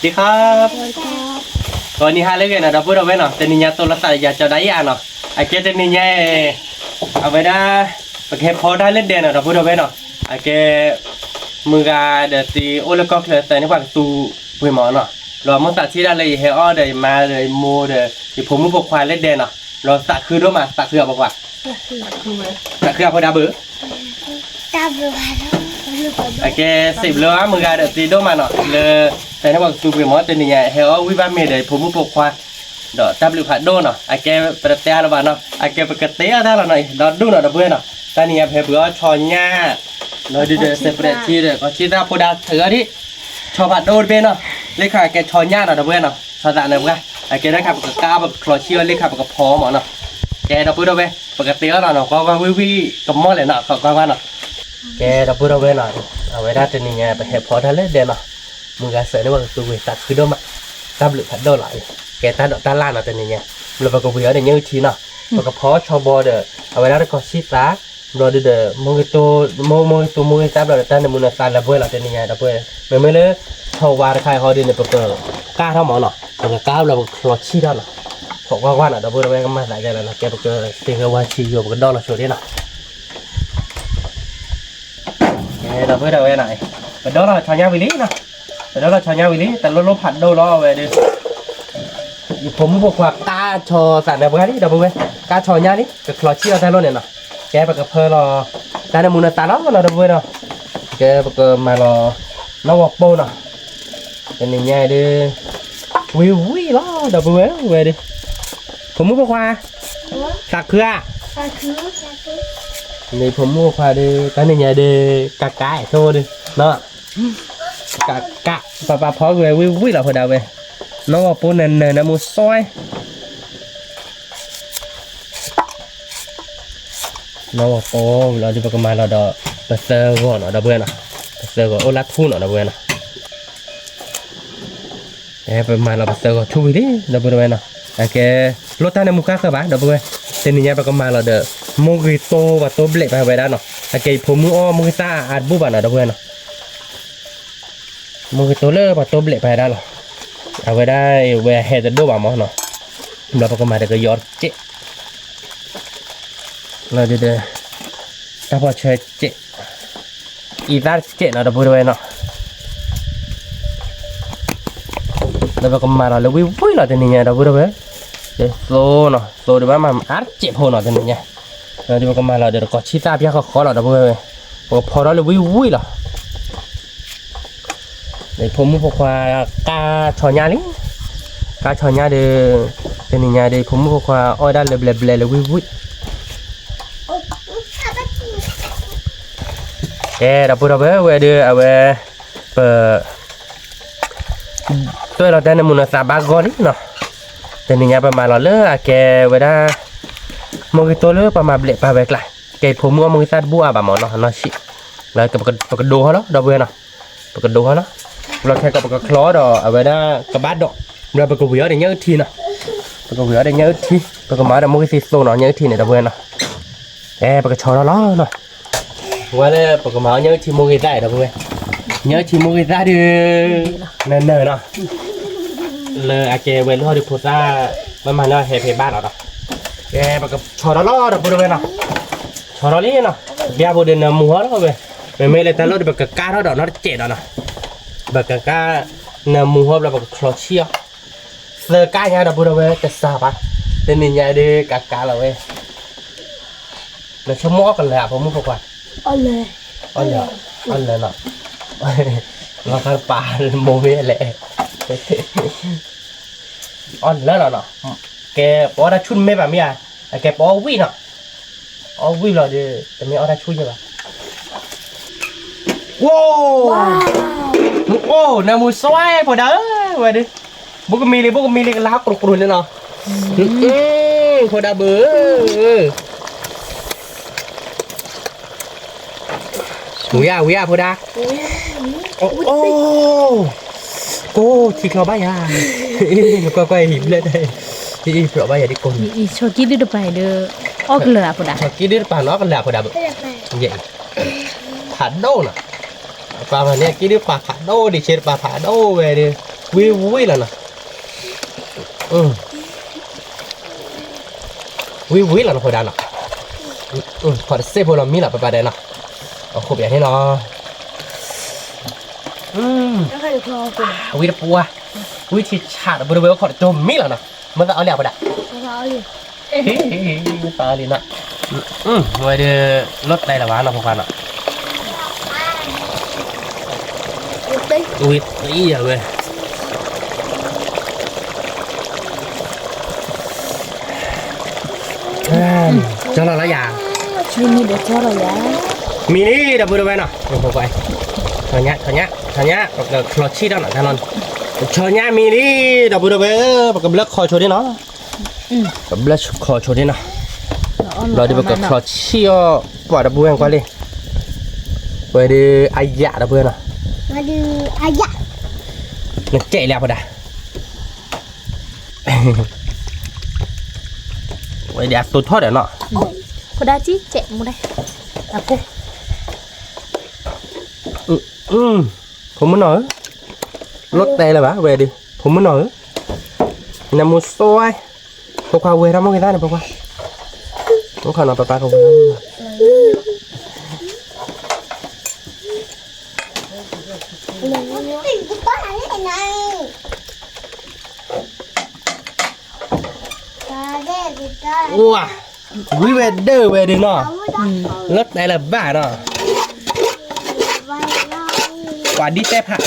ဒီး ဂီၤနံၤဟါလၢအဂ့ၤနီၤ ဒီပုၢ်ဒီဝဲၢ်နီၤ, တနံၤညါသိးလီၤသးယၤကၠီဒၣ်ယၤနီၤ, အကဲတနံၤညါအံၤ အဝဲဒၣ် ပကဟဲဖီတၢ်လၢဒဲနီၤ ဒီပုၢ်ဒီဝဲၢ်နီၤ, အကဲ မုၢ်ဂၤဒီးသုအိၣ်လၢကီၢ်ချၢသၢန့ၢ်ပှၤကသူပှ့ၤမးနီၤ, လီၤမိၣ်သးထံၣ်ဒၣ်လၢယဟဲအီၣ်ဒီးယမါဒီးယမိၢ်ဒီး ယဖိမုၣ်ဖိခွါလၢဒဲနီၤ, လီၤသးခုဒိၣ်မး သးခုအီၤပှၤ, သးခုအီၤဖိဒါဘုး အကဲ စံးဘျုးအါမုၢ်ဂၤဒီးသုဒိၣ်မးနီၤ လၢ သၢန့ၢ်ပှၤကသူပှ့ၤမး တနံၤညါဟဲအီၣ်ဝံၣ်ဘၣ်မ့ၤဒီးဖိမုၣ်ဖိခွါ ဒီးတၢ်ဘျုးဖးဒိၣ်နီၤ, အကဲပတတဲအါလၢၤဘၣ်နီၤ, အကဲပကတဲအါတၢ်လီၤနီၤ ဒီဒူၣ်နီၤ ဒီပုၢ်ဝဲၢ်နီၤ, တနံၤညါပဟဲဘုးအီၣ်ဆီညၣ် လီၤဒုးဒီး စဲးပြဲးထံဒီး ကီၢ်ဆံၣ်သၣ်ဖိဒါထၢအီၤဒံး, ဆီဖးဒိၣ်တဘ့ၣ်နီၤ, လၢခါအကဲဆီညၣ်နီၤ ဒီပုၢ်ဝဲၢ်နီၤ, ဆီသးနၢၤပှၢ်, အကဲဒၣ်ခါပကကါပကချီဆံၣ်အီၤ လၢခါပကဖီမးနီၤ, ကဲဒီပုၢ်ဒီဝဲၢ် ပကတဲအီၤလီၤနီၤ ကွၢ်ကွၢ်ဝံၣ်ဝံၣ်ကမီၣ်လဲၣ်နီၤ ခီကွၢ်ကွၢ်နီၤ, ကဲဒီပုၢ်ဒီဝဲၢ်နီၤ, အဝဲဒၣ်တနံၤညါပဟဲဖီတၢ်လၢဒဲနီၤ, မုၢ်ဂၤစၢၤန့ၢ်ပှၤကသူဝံၤသးခုဒိၣ်မး, တၢ်ဘျုးဖးဒိၣ်လီၤ, ကဲတၢ်ဒိးတၢ်လၢ်နီၤ တနံၤညါ, ဘျီပကဝံၤအီၤဒီးညၣ်အုၣ်ထံနီၤ, ပကဖီဆီဘီဒီး အဝဲဒၣ်တကီၢ်ဆံၣ်သၣ်, ဘျီဒုးဒီး မိၢ်ဂ့ၤတိ မိၢ်ဂ့ၤတိ မိၢ်ဂ့ၤသၣ်ဘျီဒီး တၢ်နၢမူနသးလၢပှဲၤလီၤ တနံၤညါ ဒီပုၢ်ဝဲၢ်, မ့မ့ၢ်လၢ ဆီဝါတခါအံၤဟီဒုးန့ၣ် ပကကါထီၣ်မးနီၤ, ပကကါဘျီပကချီဆံၣ်ထီၣ်နီၤ, ခီကွၢ်ကွၢ်နီၤ ဒီပုၢ်ဝဲၢ်ကမၤသးဒ်လဲၣ်နီၤ, ကဲပကသ့ဂဲၤဝါဆံးယိာ် ပကဒီလီၤဆိဒ်နီၤ ကဲဒီပုၢ်ဒီဝဲၢ်နီၤ, ပဒီလီၤဆီညၣ်ဝံၤလံနီၤ, ပဒီလီၤဆီညၣ်ဝံၤလံ တလိၣ်လိၣ်ဖးဒိၣ်လီၤဝဲဒီး, ယဖိမုၣ်ဖိခွါကါဆီသးနၢၤပှၢ်လံ ဒီပုၢ်ဝဲၢ်, ကါဆီညၣ်လံ ကချီဆံၣ်အီၤတၢ်လိၣ်န့ၣ်နီၤ, ကဲပကဖၢလီၤ တၢ်နၢမူနသးလီၤနီၤ ဒီပုၢ်ဝဲၢ်နီၤ, ကဲပကမၤလီၤ နီၣ်ဂီၤပိနီၤ, တနံၤညါအံၤဒီး ဝံၤဝံၤလီၤ ဒီပုၢ်ဝဲၢ်ဝဲဒီး, ဖိမုၣ်ဖိခွါ သးခုဧါ, န့ၣ်ဖိမုၣ်ဖိခွါဒီး တၢ်နံၤညါဒီး ကကါအဲၣ်ဆိဒုးနီၤ, ကကါ ပပာ်ဖီကွံာ်ဝံၤဝံၤလီၤဖိဒါဝဲ, နီၣ်ဂီၤပိနၢၤနၢၤ နၢမူစွဲ နီၣ်ဂီၤပိလီၤဒီး ပကမၤလီၤဒီး ပသၢဂီၤနီၤ ဒီပုၢ်ဝဲၢ်နီၤ, ပသၢဂီၤအိၣ်လၢထူၣ်နီၤ ဒီပုၢ်ဝဲၢ်နီၤ, ပမၤလီၤပသၢဂီၤထူၣ်ဝံၤလံ ဒီပုၢ်ဝဲၢ်နီၤ, အကဲ လိၣ်တၢ်နၢမူဃၣ်ဃၢၤဘၣ် ဒီပုၢ်ဝဲၢ်, တနံၤညါပကမၤလီၤဒီး မိၢ်ဂ့ၤတိ ပှၤတိဘျဲးပာ်ဝဲဒၣ်နီၤ, အကဲယဖိမုၣ်အီၣ်မိၢ်ဂ့ၤသၣ်အါတဘူၣ်ဘၣ်နီၤ ဒီပုၢ်ဝဲၢ်နီၤ မိၢ်ဂ့ၤတိလၢပှၤတိဘျဲးပာ်ဝဲဒၣ်လီၤ, အဝဲဒၣ်ဝဲဟဲတဒိၣ်ဘၣ်မးနီၤ, ဘျီပကမၤတကယီတစဲး, လီၤဒီး တၢ်ဖီၣ်ဆၢစဲး, အံသၣ်တစဲးနီၤ ဒီပုၢ်ဝဲၢ်နီၤ, ဒီးပကမၤလီၤလၢဝံၤဝံၤလီၤ တနံၤညါ ဒီပုၢ်ဝဲၢ်, သိနီၤ သိဒီးဘၣ်မၤအါတစဲးဖိနီၤ တနံၤညါ, ဒီးပကမၤလီၤဒီးတကီၢ်ဆံၣ်သၣ်ပျၢ်ဃီဃီလီၤ ဒီပုၢ်ဝဲၢ်, ပကဖီထီၣ်လၢဝံၤဝံၤလီၤ ဖိမုၣ်ဖိခွါကါဆီညၣ်လံ, ကါဆီညၣ်ဒီး တနံၤညါဒီး ဖိမုၣ်ဖိခွါအီၣ်ဝဲဒၣ်လၢဘျဲးဘျဲးလၢဝံၤဝံၤ, ကဲ ဒီပုၢ်ဒီဝဲၢ်ဝဲဒီး အဝဲ ပ တွဲၢ်လီၤတၢ်နၢမူနသးဘၣ်ဂီၢ်လံနီၤ, တနံၤညါပမၤလီၤလၢအကဲဝဲဒၣ် မိၢ်ဂ့ၤတိလၢပှၤမၤဘျဲးပာ်ဝဲကျါ, ကဲဖိမုၣ်အီၣ်မိၢ်ဂ့ၤသၣ်တဘူၣ်အါဘၣ်မးနီၤ, နီၢ်ဆံး, လၢပကဒိဟီလီၤ ဒီပုၢ်ဝဲၢ်နီၤ, ပကဒိဟီနီၤ, ဘျီခဲကီးပကချီဒီးအဝဲဒၣ်ကဘၣ်ဒိး, ဘျီပကဝံၤအီၤဒီးညၣ်အုၣ်ထံနီၤ, ပကဝံၤအီၤဒီးညၣ်အုၣ်ထံ, ပကမၤဒီးမိၢ်ဂ့ၤသ့သိနီၤ ညၣ်အုၣ်ထံန့ၣ် ဒီပုၢ်ဝဲၢ်နီၤ, အဲ ပကဆီထီၣ်လီၤနီၤ ဝဲလၢပကမၤအီၣ်ညၣ်အုၣ်ထံမိၢ်ဂ့ၤသၣ်ဒီပုၢ်ဝဲၢ်, ညၣ်အုၣ်ထံမိၢ်ဂ့ၤသၣ်ဒီး နၢၤနၢၤနီၤ, လၢအကဲဝဲလၢဟီၣ်ဒီးဖိသၣ် ဘၣ်မၤနီၢ်ဟဲဖဲဘၣ်လီၤနီၤ, ကဲ ပကဆီထီၣ်လီၤဒီပုၢ်ဝဲၢ်နီၤ, ဆီထီၣ်လံနီၤ, ဘၣ်ဖိဒီးနၢမူဟီလီၤဝဲ, မ့မ့ၢ်လၢတၢ်လီၢ်ဒီးပကကါထီၣ်ဒီးနီတစဲးဒီးနီၤ, ပကကါ နၢမူဟီဘျီပကချီဆံၣ်အီၤ သၢကါညါဒီပုၢ်ဝဲၢ်တစၢ်ဘၣ်, တနံၤညါဒီးကကါလီၤဝဲ, နဆိကမိၣ်အီၣ်ကလၢၤအဖိမုၣ်ဖိခွါ, အီၣ်လၢၤ, အီၣ်လၢၤနီၤ, လီၤခါတပၤမိၢ်မ့ၢ်လဲၣ်, အီၣ်လၢၤလီၤနီၤ, ကဲပအီၣ်တၢ်ဆူၣ်တမ့ၢ်ဘၣ်မ့ၢ်ဧါ, အကဲပအီၣ်ဝံၣ်နီၤ, အီၣ်ဝံၣ်ဘျီဒီး တမ့ၢ်အီၣ်တၢ်ဆူၣ်ယဲၢ်ဘၣ် အိၣ်, နၢမူစွဲဖိဒါဧၢ, ဝဲဒီး, ဘိကမံလံ ဘိကမံလံ ကလါကိၢ်ကိၢ်န့ၣ်နီၤ, ဖိဒါဘုးဧၢ, ဝံၤဧါ ဝံၤဧါ ဖိဒါ, အိၣ်, ကိၢ်ထံချီဘၣ်ယၤ, ကွၢ်ကွၢ် ဟံၣ်ဘျဲၣ်တၢ်, ဟံၣ်ဖျိးဘၣ်ယၤဒ်ကိၢ်န့ၣ်, ဆီကံၢ်ဒုတပၤဒီး, အီၣ်ကလၢၤဧါဖိဒါ, ဆီကံၢ်ဒုတပၤနီၤ အီၣ်ကလၢၤဖိဒါဘုး, ဖးဒိၣ်နီၤ, ပှၤဖးန့ၢ်ကံၢ်ဒုပၤဖးဒိၣ်ဒံးဆ့တပၤဖးဒိၣ်ဝဲဒီး ဝံၤဝံၤလီၤနီၤ, ဝံၤဝံၤလီၤနီၤ ဖိဒါနီၤ, ခီၣ်တစ့ဖိလီၤမံလီၤ ပပာ်ဒဲးနီၤ, အခိၣ်ပယၤန့ၣ်နီၤ, ဝံၤတပှၢ်, ဝံၤထံဆးဒီး ပုၢ်ဒီဝဲၢ် အိၣ်ခီၣ်တကၠိမံလီၤနီၤ, မ့ၢ်သးအီလံအပှၤဒၣ် သးလံနီၤ, ဝဲဒၣ် လီၤတဲလၢၤဘၣ်နီၤ ဖိခွါနီၤ, ဝံၤသံယၤဝဲ, ကၠီလီၤလၢယၤ, မံလံ ဒီပုၢ်ဒီဝဲၢ်နီၤ, ဆီညါ ဆီညါ ဆီညါ ပကချီဆံၣ်ထီၣ်နီၤ, ဆီညါမံလံ ဒီပုၢ်ဒီဝဲၢ်ဧၢ, ပကဘျၢခီဆိဒၣ်နီၤ ပဘျၢခီဆိဒၣ်နီၤ, လီၤဒုးပကချီဆံၣ်အီၣ်ပှၤဒီပုၢ်ဝဲၢ်ကွၢ်လံ, ဝဲဒၣ်အယၣ်ဒီပုၢ်ဝဲၢ်နီၤ, နကဲလၢအဖီဒါ, ဝဲဒၣ်အသိးထီၣ်ဒီးနီၤ, ဖိဒါကံကဲမူဒါ, အကိၢ် ဖိမုၣ်နီၤဧၢ, လီၤတဲလၢၤဘၣ် ဝဲဒၣ် ဖိမုၣ်နီၤဧၢ, နမူစိ, ဖိခွါဝဲထီၣ် မိၢ်ဂ့ၤသၣ်န့ၣ် ဖိခွါ, ဖိခွါနီၤ ပပၢ်ကဝဲ ဝါ, ဝံၤဝဲဒၢဝဲဒၣ်နီၤ, လီၤတဲလၢၤဘၣ်နီၤ, ပှၤဒ်တဲဖး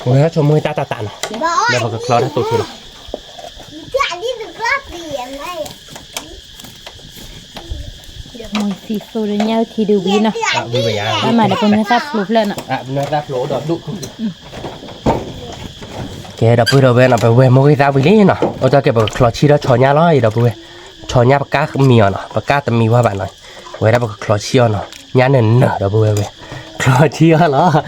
ဝဲဆိကမိၣ်တၢ်တၢ်တၢ်နီၤ, ဒီးပကချီတၢ်သိၣ်ထံလီၤ, မ့ၢ်သံသိဒီးညၣ်အုၣ်ထံဒုးဝံၤနီၤ, အမၤဒီးပနွဲသၣ်ဖျိဖျၢၣ်နီၤ, ကဲဒီပုၢ်ဒီဝဲၢ်နီၤ, ပဝဲမိၢ်ဂ့ၤသၣ်ဝံၤလံနီၤ, အိၣ်တ့ၢ်ကဲ ပကချီဆံၣ်ထီၣ်ဆီညါလီၤအံၤ ဒီပုၢ်ဝဲၢ်, ဆီညါပကါမံအီၤနီၤ, ပကါတမံဝဲဘၣ်နီၤ, ဝဲဒၣ်ပကချီဆံၣ်အီၤနီၤ, ညါနၢၤနၢၤ ဒီပုၢ်ဝဲၢ်ဝဲ, ချီဆံၣ်အီၤလီၤ,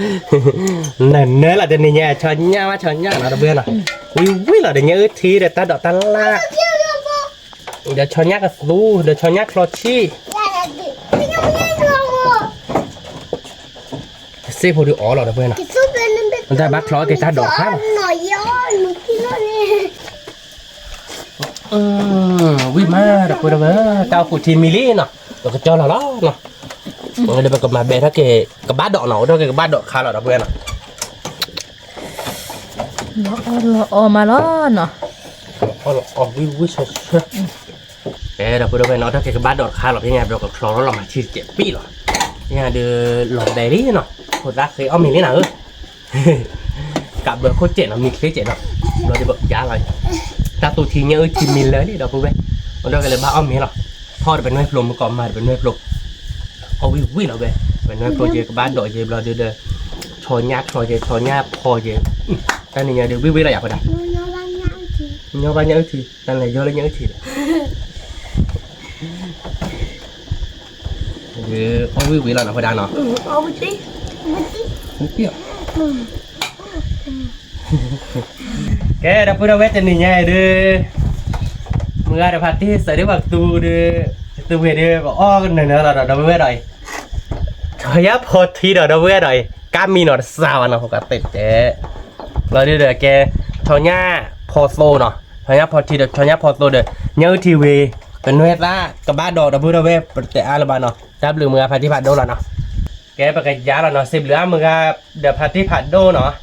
နၢၤနၢၤလီၤတနံၤညါ, ဆီညါဝဲ ဆီညါနီၤ ဒီပုၢ်ဝဲၢ်နီၤ, ဝံၤဝံၤလီၤဒီးညၣ်အုၣ်ထံဒီးတၢ်ဒိးတၢ်လၣ် ဒီးဆီညါကသူ, ဒီးဆီညါချီဆံၣ်, တစ့ဖိဒုးအီလီၤ ဒီပုၢ်ဝဲၢ်နီၤ, တၢ်ဘၣ်ချီက့ၤတၢ်ဒိးတခါနီၤ, ဝံၤမး ဒီပုၢ်ဝဲၢ်, တၢ်အိၣ်ဖှိၣ်ထံမံလံနီၤ, ဒီးကကၠီလီၤလီၤနီၤ, ဒီးပကမၤဘဲထီၣ်က့ၤ ကဘၣ်ဒိးနီၤ, အိၣ်ထီၣ်က့ၤကဘၣ်ဒိးတခါလီၤ ဒီပုၢ်ဝဲၢ်နီၤ လီၤအီၣ်လီၤအီမးလီၤနီၤ, လီၤအီၣ်လီၤအီဝံၤဝံၤဆၢဆၢ, အဲ ဒီပုၢ်ဝဲၢ်နီၤ, အိၣ်ထီၣ်က့ၤကဘၣ်ဒိးတခါလီၤ, ဖဲညါ ပကချီထီၣ်လီၤမၤထံတစဲးပံၣ်လီၤ, ဖဲညါဒုးလီၤဘဲလံနီၤ, ဖိသၣ်ဃ့အီၣ်မ့ၤလံနီၤဧၢ, ကးဘၢခိၣ်စဲးနီၤ, မံချ့စဲးနီၤ, ဘျီဒုးပကယါလီၤ, တၢ်သူထံညၣ်အုၣ်ထံမံလၢာ်လံ ဒီပုၢ်ဝဲၢ်, အိၣ်ထီၣ်က့ၤလၢဘၣ်အီၣ်မ့ၤလီၤ, ထီၣ်ဒီးပနွဲဖျိ မုၢ်ကီၢ်မၤဒီးပနွဲဖျိ, အီၣ်ဝံၤဝံၤလီၤဝဲ, ပနွဲဖျိက့ၤ ကဘၣ်ဒိးက့ၤ ဘျီဒုးဒီး, ဆီညါချီက့ၤ ဆီညါဖီက့ၤ, တၢ်နံၤညါဒုးဝံၤဝံၤလီၤယၤ ဖိဒါ, ညီဘၣ်ညၣ်အုၣ်ထံ, ညီဘၣ်ညၣ်အုၣ်ထံ, အီၣ်ဝံၤဝံၤလီၤနီၤ ဖိဒါနီၤ, ကဲ ဒီပုၢ်ဒီဝဲၢ် တနံၤညါအံၤဒုး, မုၢ်ဂၤဒီးဖါတံၢ်စၢၤဒ်ပှၤကသူဒုး, ကသူဝံၤဒုး ပအီၣ်နၢၤနၢၤလီၤဒီး ဒီပုၢ်ဝဲၢ်ဒီးအံၤ, ဆီညါဖီထံဒီး ဒီပုၢ်ဝဲၢ်ဒီးအံၤ ကါမံနီၤ တစှၤဘၣ်နီၤ ပကသ့တဲ, လီၤဒုးဒီးကဲ, ဆီညါဖီသိနီၤ, ဆီညါဖီထံဒီး ဆီညါဖီသိဒီး ညၣ်အုၣ်ထံဝံၤ, ပနွဲသၣ်ကဘၣ်ဒိး ဒီပုၢ်ဒီဝဲၢ် ပတဲအါလၢၤဘၣ်နီၤ, တၢ်ဘျုးမုၢ်ဂၤဖါတံၢ်ဖးဒိၣ်လီၤနီၤ, ကဲ ပကယါလီၤနီၤ စံးဘျုးအါမုၢ်ဂၤဒီးဖါတံၢ်ဖးဒိၣ်နီၤ,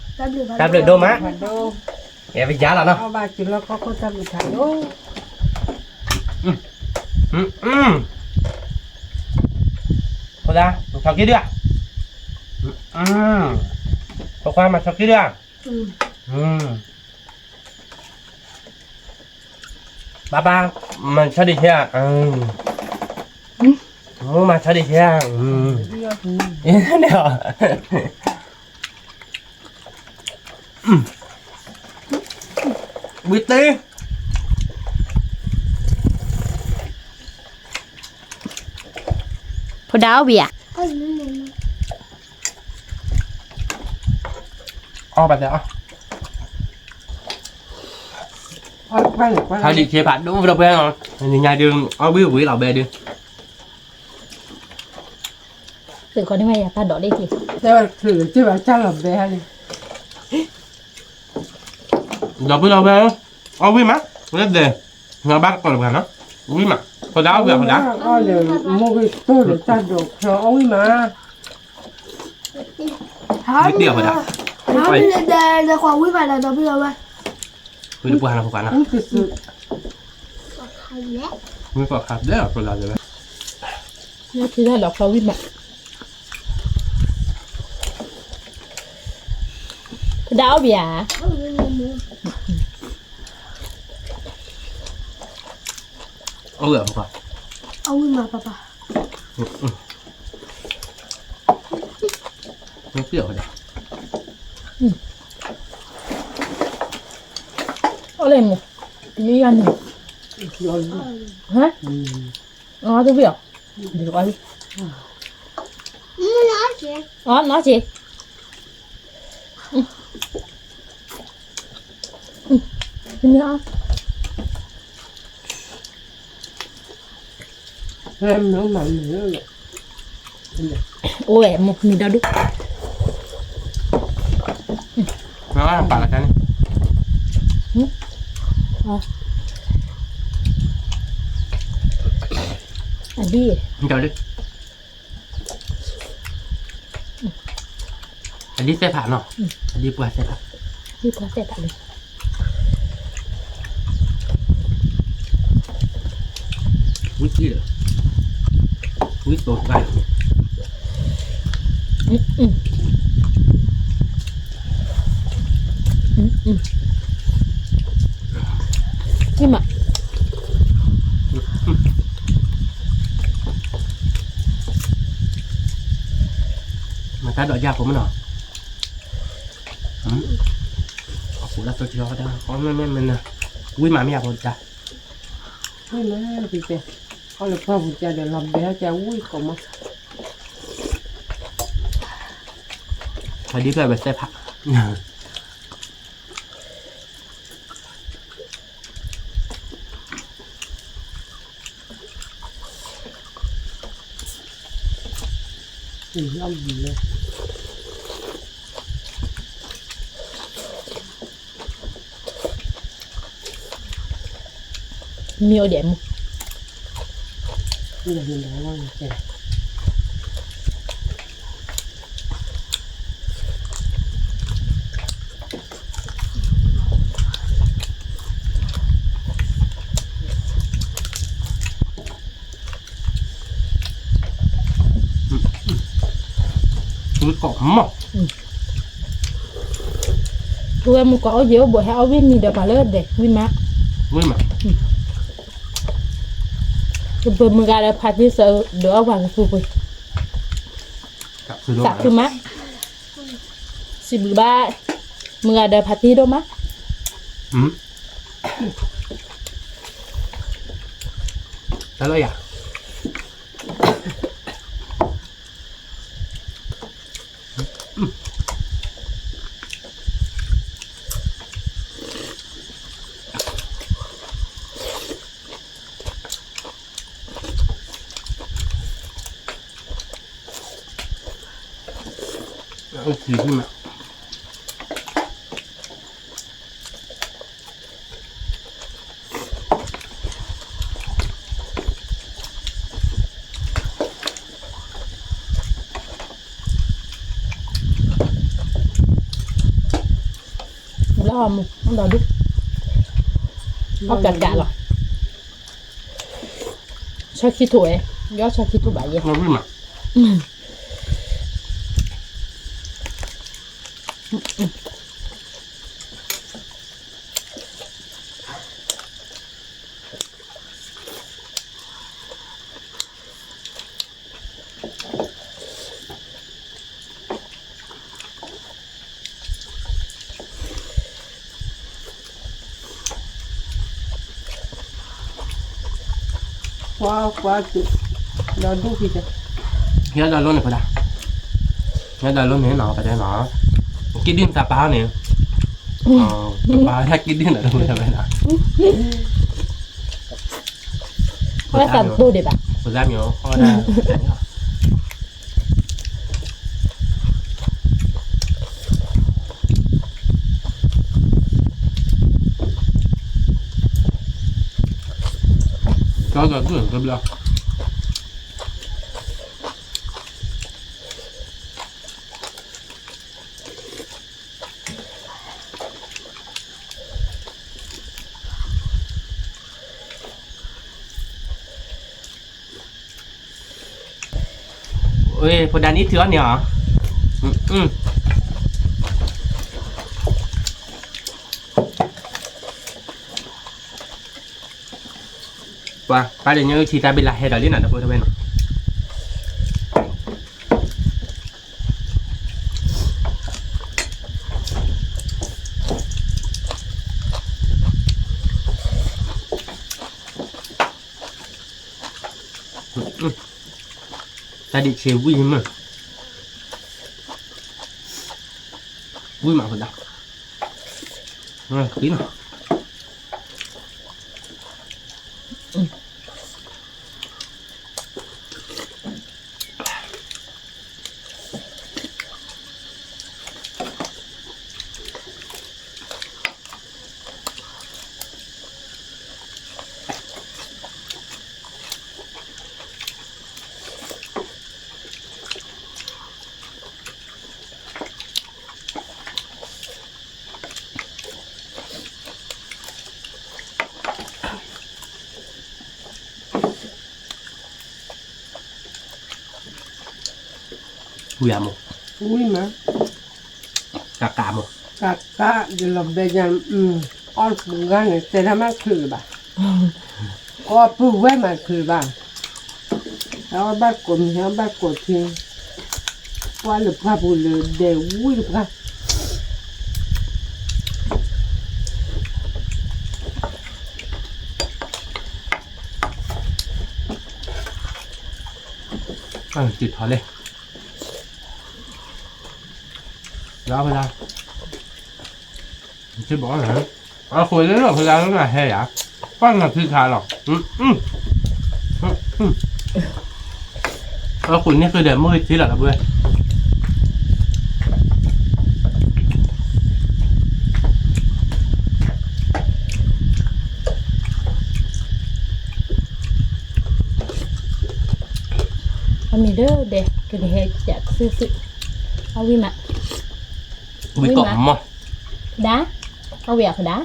တၢ်ဘျုးဒိၣ်မး, ကဲ ပယါလီၤနီၤ, ဖိဒါ, ဆီကံဒုး, ဖိခွါမၤဆီကံဒုး, 爸爸，买茶的钱，嗯，我买茶的钱，嗯， ဝံၤတ့, ဖိဒါအီၣ်ဘၣ်ဧါ, အီၣ်ဘၣ်တဲအီၣ်, အီၣ် ဖါလံၤခ့ဖးဒိၣ်ဒီးပှဲၤလီၤ, နညါဒုး အီၣ်ဝံၣ်ဝံၤလီၤဘဲဒုး, သုးခီန့ၣ်မ့ၢ်ယၤတၢ်ဒိးလၢက့ၤ, ဒီပုၢ်ဒီဝဲၢ်, အီၣ်ဝံၣ်မး, လၢဒဲး, နဘၣ်တကိးတပှၤနီၤ, ဝံၣ်မး, ဖိဒါအီၣ်ဝံၣ်အဖိဒါ, မိၢ်ဂ့ၤတိၢ်ဒီးတၢ်ဒိးဖျီအီၣ်ဝံၣ်မး, ဝံၣ်တ့ၢ်အဖိဒါ, ဝံၣ်တပှၤနီၤဖိခွါနီၤ, ဝံၣ်ကစၢ်, ဝံၣ်ပှၤခါဘျဲၣ်အဖိဒါတဲဝဲ, လၢခံတၢ်ဒိးဖျီဝံၣ်မး, ဖိဒါအီၣ်ဘၣ်ဧါ, အီၣ်ဝံၣ်အဖိခွါ, အီၣ်ဝံၣ်မးပၢ်ပၢ်, ဝံၣ်တ့ၢ်အဖိဒါ, အီၣ်လဲၣ်မိၢ်, မ့ၢ်ယၤန့ၣ်, ဟါ, အီၣ်တဝံၣ်အီၤ, အီၣ်နီၢ်က့ၤ, မ့ၢ်အီၣ် အိၣ်ဝဲမိၢ်မံၤဒီဒူၣ်, ပာ်လီၤတၢ်န့ၣ်, အဒံၣ်, အဒံၣ်သဲၣ်ဖးနီၤ, အဒံၣ်ပှၢ်သဲၣ်ဖး, ဒံၣ်ပှၢ်သဲၣ်ဖးလံ, ဝံၣ်တ့ၢ်လၢ, ဝံၣ်တိၢ်တဂၤလီၤ, မ့ၢ်မး မၤတၢ်ဒိးယၢ်ဖိမ့ၢ်နီၤ, အပူၤလၢသိထံအီၣ်တၢ် မ့ၢ်မ့ၢ်မ့ၢ်နၤ, ဝံၣ်မးမ့ၢ်ယၤဖိတၢ်, ဝံၣ်မး, အီၣ်လၢပှၢ်ပူၤကဒီးလီၤဘဲဟဲကဝံၣ်ကိးမး, ဖးဒံၣ်ဖျၢၣ်ဝဲသဲၣ်ဖး မ့ၢ်အိၣ်ဒဲးမူ, ဝံၣ်ကိးမး, ဝဲမုၢ်ကီးအိၣ်ယံၤအိၣ်ဘိးဟဲအီၣ်ဝံၣ်နံၤဒီးပှၤလၢဒဲး ဝံၣ်မး, ဝံၣ်မး, ပမုၢ်ဂၤဒီးဖါတံၢ်စၢၤဒီးအီၣ်ပှၤကပူၤပှ့ၤ, သးခုမး, စံးဘျုးဘၣ်, မုၢ်ဂၤဒီးဖါတံၢ်ဒိၣ်မး, တၢ်လီၤယၤ ဘျီမူ ဒီးဒူၣ် အီၣ်ကးကးလီၤ ဆီခံထူၣ်ဝဲ ယီၢ်ဆီခံထူၣ်ဘၣ်ယဲ ကွၢ်ကွၢ် ဒီးဒူၣ်ဖံးတဲ ဟဲဒီးလိန့ၣ်ဖဒၣ် ဟဲဒီးလိန့ၣ်နီၤ ပတဲနီၤ က့ဒုၣ်နသးပာ်ဟီန့ၣ် ပပာ်ဝဲဒၣ်က့ဒ်နီၤ တဝဲဒၣ်ဝဲနီၤ, ဝဲသးတပိၢ်ဒံးဘၣ်, ပသးမံၤအီၤဃီဒၣ်, ကီကီကဘျီ ဖိဒါနံၣ်ထုးအီၣ်န့ၣ်အီၤ, ပှၤပၢ်ဒီးညၣ်အုၣ်ထံတၢ်ဘ့ၣ်လၢဟဲဒီးလံနီၤ တဖိတဝဲနီၤ. တၢ်ဒံးဆ့ဝံၣ်မး, ဝံၣ်မးဖိဒါ, သံနီၤ. ဝံၣ်မး, ဝံၣ်မး, ကးကးမး, ကးကး ယလီၤဘဲယၤ, အီၣ်ပူၤဂၤန့ၣ် တဲတၢ်မၤချုးလၢၤဘၣ်, ကအီၣ်ပူၤဝဲမၤချုးလၢၤဘၣ်, ဟဲအီၣ်ဘၣ်ကိးမံၤ ဟဲအီၣ်ဘၣ်ကိးထံ, ပှၢ်လၢပှၢ်ပူၤလၢဒဲးဝံၣ်တပှၢ် စံးထီၣ်လဲၣ်, လၢဖဲလၢ, စံးဘၣ်အီၤ, အဃိလၢလီၢ်ဖဲလၢလၢနဟဲယၤ, ပှၢ်နၤဖံခါလီၤ, အဃိန့ၣ်ဃုဒီးမိၢ်ဂ့ၤထံလီၤလၢပှဲၤ အမံၤဒၢဒဲး ကန့ၣ်ဟဲကစုစု, အဝံၣ်မး, ဝံၣ်ကီးမး, ဒါ, အဝံၣ်အဖဒါ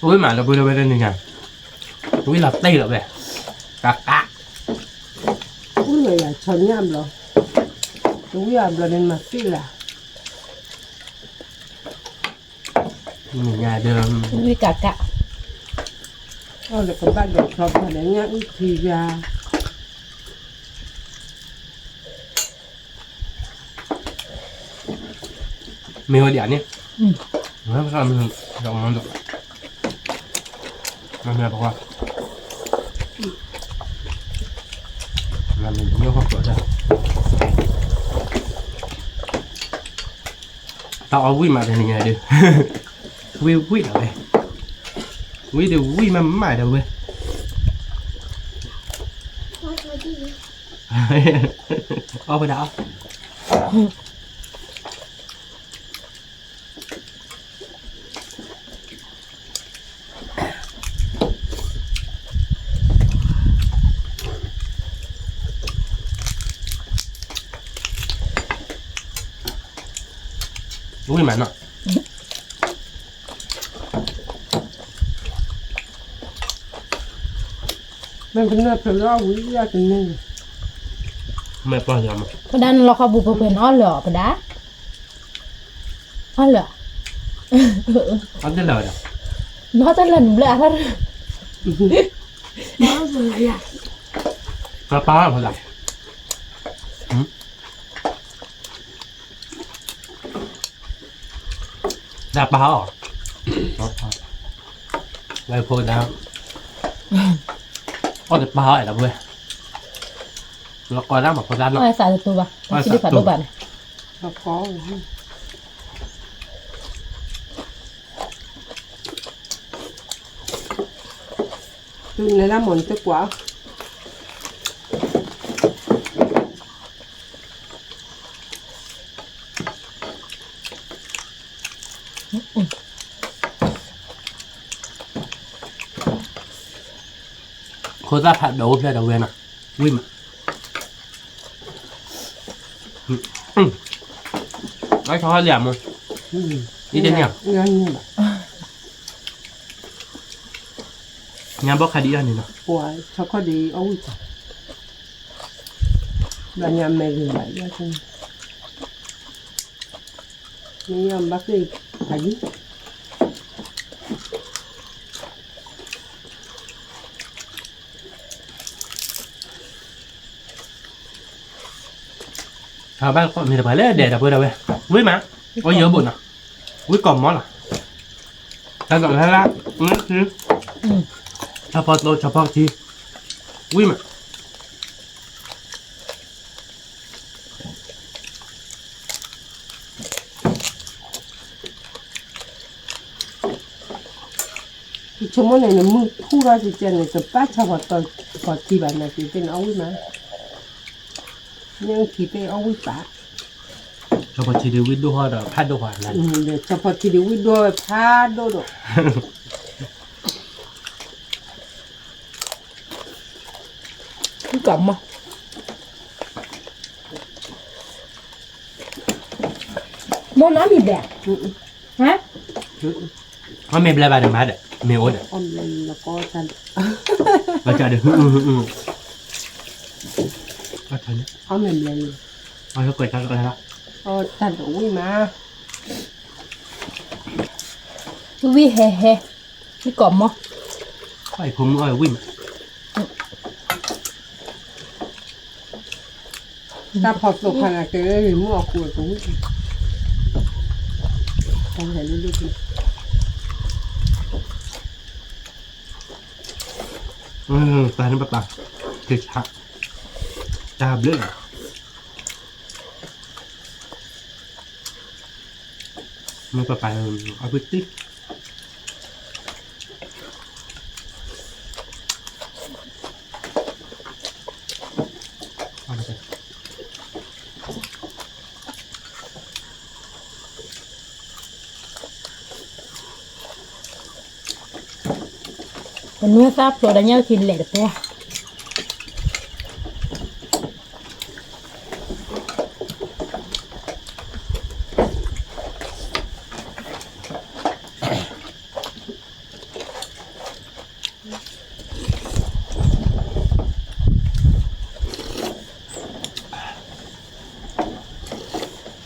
ဝံၣ်မးလၢပှဲၤလၢဝဲတနံၤညါ, ဝံၣ်လီၤတံၢ်လီၤဝဲ, ကးကး, ဝံၣ်လီၤယၤဆီညၣ်ဘျီ, တဝံၣ်အဘျီန့ၣ်မၤသ့လၢ်, နံၤညါဒီး, ဝံၣ်ကးကး, အီၣ်လၢကဘၣ်ဒီးဆီဖးဒီးညၣ်အုၣ်ထံယၤ မ့ၢ်ဝဲဒၣ်န့ၣ်, မ့ၢ်ပကွၢ်, တၢ်အီၣ်ဝံၣ်မးတနံၤညါဒီး, ဝံၣ်ဝံၣ်လီၤဝဲ, ဝံၣ်ဒီးဝံၣ်မးမးဒီးဝဲ, အီၣ်ဝဲဒၣ်အီၣ် ဝံၣ်မးနီၤ, မ့ၢ်ပနၢ်ဖျိးလၢအဝံၣ်ယၤတန့ၢ်, မ့ၢ်ပှၢ်ယၤမး, ဖဒါနလီၤခီပူၤပှဲၤပှဲၤနအီၣ်လၢာ်အီၤ ဖဒါ, အီၣ်လၢာ်, အီၣ်တလၢာ်ဝဲဒၣ်, နအီၣ်တလၢာ်နဘျၢအါထီၣ်, ပၢ်ပၢ်ဖဒါ, တၢ်ပာ်အီၤ, ဝဲဖိဒၣ်, အီၣ်တပာ်အီၤအဲၣ်ဒၣ်ဝဲ, လီၤကီတၢ်မၤဖိသၣ်နီၤ, အသးတတူဘၣ်, အသးတတူဘၣ်န့ၣ်, တုၤနဲဒၣ်မိၢ်န့ၣ်တကွၢ် ခိၣ်သၣ်ဖးဒိၣ်ဖျဲၣ်ဒီးဝဲနီၤ, ဝံၣ်မး, အဆီဟီလံဧါမိၢ်, အံၤတန့ၢ်ဧါ, ညါဘီခါဒံးအီၤန့ၣ်နီၤ, ဆီခီဒံးအီၣ်ဝံၣ်, ဘျီညါမဲာ်ဂ့ၤဘၣ်, မ့ၢ်အီၣ်ဘၣ်သ့ၣ်ဖးယံၤ ထီၣ်ဘၣ်မ့ၢ်တပှၤလၢဒဲးဒီပုၢ်ဒီဝဲၢ်, ဝံၣ်မး, အီၣ်ယၢဘိၣ်နီၤ, ဝံၣ်ကီၢ်မီလီၤ, တၢ်ဒိးလၢလၢ, မ့ၢ်သု, ဆီဖီသိ ဆီဖီကထံ, ဝံၣ်မး ယဆိကမိၣ်န့ၣ် နမုၢ်ထူၣ်ထီၣ်ကကဲန့ၣ် တပၣ်ဆီဖီသိ ဆီဖီထံဘၣ်န့ၣ် ကသ့ၣ်န့ၣ် အီၣ်ဝံၣ်မး, ညၣ်အုၣ်ထံသ့ၣ်အီၣ်ဝံၣ်ပာ်, ဆီဖီထံဒုးဝံၣ်ဒိၣ်ဟီဒီးဖးဒိၣ်ဟီလၢ, ဆီဖီထံဒုးဝံၣ်ဒိၣ်ဖးဒိၣ်ဒိၣ် ကမီ, မိၢ်နီၢ်မံၤဘျဲၣ်, ဟါ, အီၣ်မ့ၤဘျဲၣ်ဘၣ်ဒီးမၤဒီး မ့ၢ်အိၣ်ဒီး, ဘၣ်ဒီး, အီၣ်မ့ၤဘျဲၣ်လံ, အီၣ်တၢ်ဒိးဝံၣ်မး, ဝံၣ်ဟဲဟဲ, ဝံၣ်ကီၢ်မီ, အီၣ်ဖိမုၣ်အီၣ်ဝံၣ်မး တၢ်ဖီသိခါန့ၣ် ကဲမုၢ်အီၣ်ဃူအကဝံၣ်, တၢ်ဟဲလၢလၢ, ပၢ်န့ၣ်ပပၢ်, ကဆါ, တၢ်ဘျုးလီၤ, မ့ၢ်ပပၢ်, အီၣ်ကွံာ်တံၢ် ပနွံသၣ်ဖျိဒီးညၣ်အုၣ်ထံလဲၣ်တပဲ မုၢ်ကီၢ်မီၢ်ဃိသးနီၤ, ထီၣ်ဘၣ်ကံကဲ, ထီၣ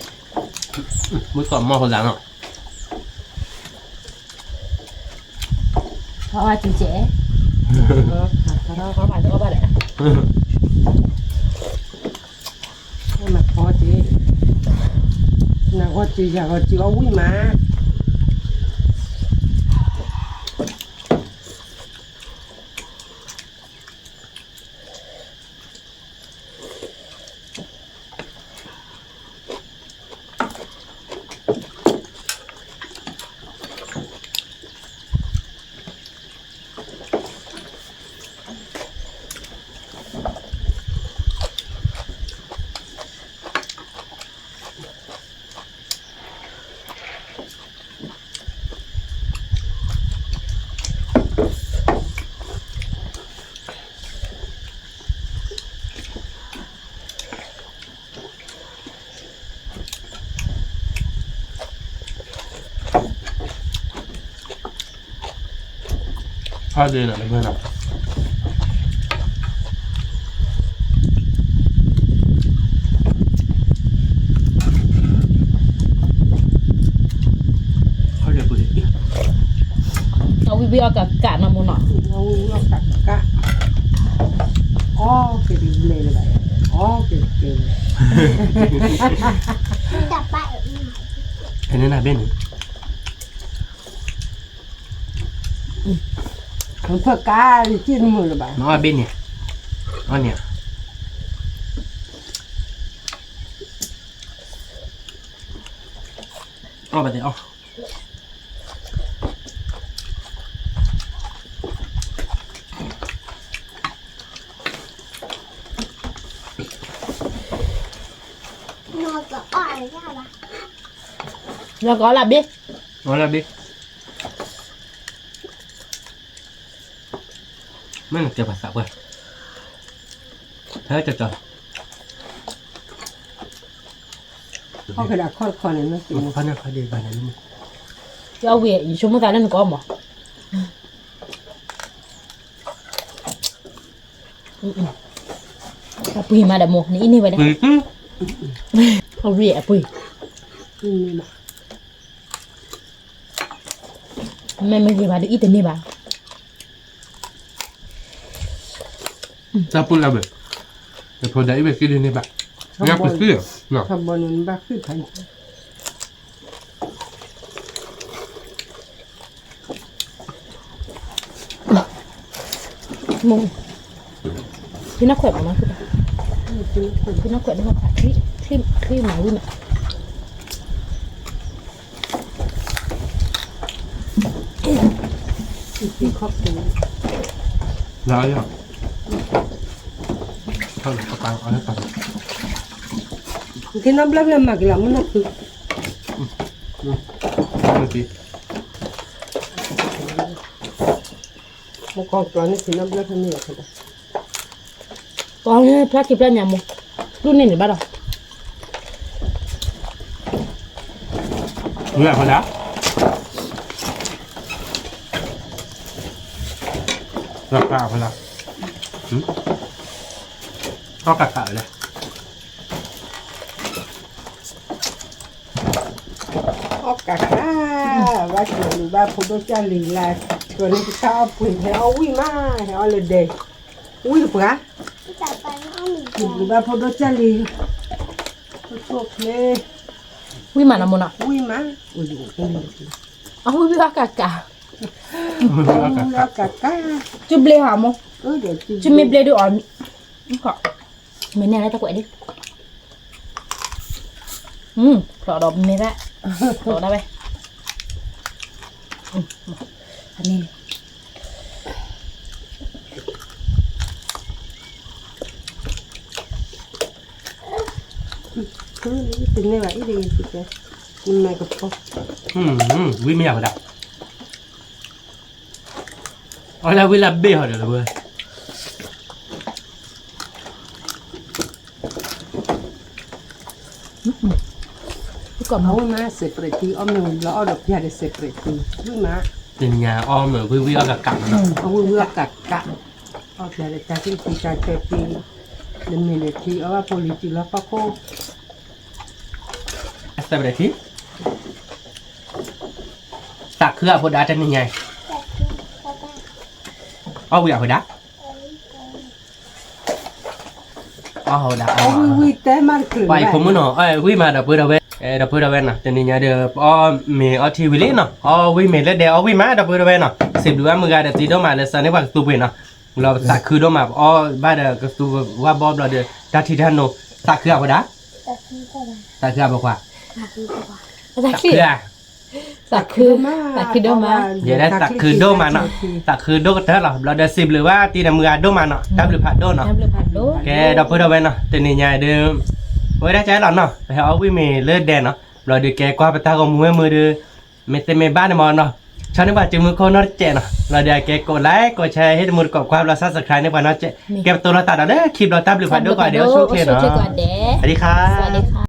်ဘၣ်ဒီးအီၣ်ဘၣ်ဒီး, နဂီၢ်စု ယဂီၢ်စု အီၣ်ဝံၣ်မး ဖးဒ့နီၤ တဘၢနီၤ အဝံၣ်ဝံၣ်အီၣ်ကးကးနီၤမ့ၢ်နီၤ အဝံၣ်ဝံၣ်အီၣ်ကးကး အီၣ်က့ၤတဘျဲၣ်လၢၤဘၣ် အီၣ်က့ၤတကဲလၢၤ ဖဲန့ၣ်နဘ့ၣ်န့ၣ် ဖၢကါလံ က့ၢ်တမုာ်လၢၤဘၣ်. မ့ၢ်အီၣ်ဘ့ၣ်န့ၣ်, အီၣ်န့ၣ်, အီၣ်ဘၣ်သ့ၣ်အီၣ်. လီၤကီးလၢဘ့ၣ်, လီၤဘ့ၣ်, မ့ၢ်နကဲပှၤသးပှၢ်, ဟဲကၠီကၠီ, ခီၣ်ခါဒၣ်ခီၣ်တခီန့ၣ်, ခီၣ်န့ၣ်ခီၣ်ဒံးဘၣ်န့ၣ်, ယဝံၤ ယဆိကမိၣ်သးလၢနကီၢ်မး, အပှ့ၤမးဒီးမိၢ် နအံၤန့ၢ်ဝဲဒၣ်, အဝံၤအပှ့ၤ, မ့မ့ၢ်ဂ့ၤဘၣ်ဒ်အံၤတန့ၢ်ဘၣ်, တၢ်ပူၤလၢဘၣ်, တဖိဒၣ်အံၤဘၣ်က့ၤဒ်န့ၢ်ဘၣ်, ယပစံး, မိၢ်, ဖံနၢ်ခွဲးမးနီၤ, ဖံနၢ်ခွဲးန့ၣ်, ချံမၤဝံၤမး, လၢယၤ, ထီၣ်လၢကပၤအီၤလၢပၤ, က့ၤနီၢ်ဘျၢဘျၢမၤက့ၤလီၤ မုၢ်နီၢ်ခု, မုၢ်ကီၢ်ကျီန့ၣ် က့ၤနီၢ်ဘျၢဖဲမ့ၢ်လီၤ, ပှၤန့ၣ်ဖျါက့ၤဖျါညါမိၢ်, ဒူၣ်န့ၢ်န့ၣ်ဘၣ်ဒီး, ဝံၤအဖီလာ်, လၢဖျါအဖီလာ်, အီၣ်ကးကးဝဲလဲၣ်. အီၣ်ကးကး, ဘၣ်စံးဘျုးဘၣ်ဖိဒိၣ်ကၢ်လံၤလၢ, ကန့ၣ်ကစၢ်အီၣ်ပှ့ၤ ဟဲအီၣ်ဝံၣ်မး ဟဲအီၣ်လၢဒဲ, ဝံၣ်တပှၤ, စံးဘျုးဘၣ်ဖိဒိၣ်ကၢ်လံၤ, ဖိဆိၣ်ချ့, ဝံၣ်မးနီၤမိၢ်နီၤ, ဝံၣ်မး, အီၣ်ဝံၣ်ဝံၣ်အီၣ်ကးကး, ဝံၣ်ဝံၣ်အီၣ်ကးကး, စုဘျ့ဟီမိၢ်, စုမ့ၢ်ဘျ့ဒုးအီၣ်, မ့ၢ်န့ၢ်လၢတကွဲးဒံး, ဖျိးဒီးမ့ၢ်ဘၣ်, ဖျိးဒၣ်ဝဲ, အန့ၣ်န့ၣ်, တန့ၢ်ဘၣ်အံၤတဂ့ၤ, နမဲကဖီ, ဝံၣ်မ့ၢ်ယၤဝဲဒၣ် အီၣ်လၢဝံၣ်လၢဘ့ၣ်ဟီဒီးလၢဝဲ, အီၣ်မ့ၢ်စဲးပြဲးထံ အီၣ်မ့ၢ်ဝံၤဘျီအီၣ်ဒီးပျၢ်ဒီးစဲးပြဲးထံ, ဝံၣ်မး, တနံၤညါအီၣ်မ့ၢ်ဝံၣ်ဝံၣ်အီၣ်ကးကး, အီၣ်ဝံၣ်ဝံၣ်အီၣ်ကးကး, အီၣ်ပျၢ်ဒီးတၢ်ထံၣ်ထံတၢ်ဆၢထံ, လၢမ့ၢ်လၢထံ အီၣ်ဘၣ်ဖိလံၤစုလီၤဖီခိၣ်, စဲးပြဲးထံ သးခုအဖိဒါတနံၤညါအံၤ, အီၣ်ဝံၣ်အဖိဒါ, အီၣ်ဝံၣ်တဲမးတချုး, ပှၤအံၤဖိမုၣ်နီၤ, ဝံၣ်မးဒီပုၢ်ဒီဝဲၢ်, ဒီပုၢ်ဒီဝဲၢ်နီၤ, တနံၤညါဒီး ပအီၣ်မ့ၤအီထံဝံၤလံနီၤ, အီၣ်ဝံၣ်မ့ၤလၢဒဲးအီၣ်ဝံၣ်မး ဒီပုၢ်ဒီဝဲၢ်နီၤ, စံးဘျုးဘၣ်မုၢ်ဂၤဒီးတံၤဒိၣ်မးလၢစးန့ၢ်ပှၤကသူပှ့ၤနီၤ, လီၤပသးခုဒိၣ်မး ပအီၣ်ဘၣ်ဒီးကသူဝါဘီဘျီဒီး တၢ်ထံတၢ်နိ သးခုအဖိဒါ သးခုအဖိခွါ, သးခု, သးခုဒိၣ်မး, ယဲဒၣ်သးခုဒိၣ်မးနီၤ, သးခုဒိၣ်ကတၢၢ်လီၤ, ဘျီဒီးစံးဘျုးဘၣ်တံၤဒီးမုၢ်ဂၤဒိၣ်မးနီၤ, တၢ်ဘျုးဖးဒိၣ်နီၤ, ကဲဒီပုၢ်ဒီဝဲၢ်နီၤ, တနံၤညါအံၤဒီး ပဝဲဒၣ်ကဲလီၤနီၤ, ပဟဲအီၣ်ဝံၣ်မ့ၤလၢဒဲးနီၤ, ဘျီဒီးကဲကွၢ်ပတၢ်ဂီၤမူဝဲမုၢ်ဒီး မ့ၢ်သ့မ့ၢ်ဘၣ်န့ၣ်မ့ၢ်နီၤ, ဆီန့ၢ်ပှၤစုမုၢ်ခိၣ်နီတစဲးနီၤ, ဘျီဒီးကဲကိးlikeကိးshare ဟ့ၣ်တမူတကိးကွၢ်ဘျီ subscribe န့ၢ်ပှၤနီတစဲး, ကဲပတိၢ်လိာ်သးဒီးလၢခံဘျီတၢ်ဘျုးဖးဒိၣ်ကိးဂၤဒဲး အိၣ်ဆူၣ်ချ့ကိးဂၤဒဲး, စဝၤစဒံခါ, စဝၤစဒံခါ.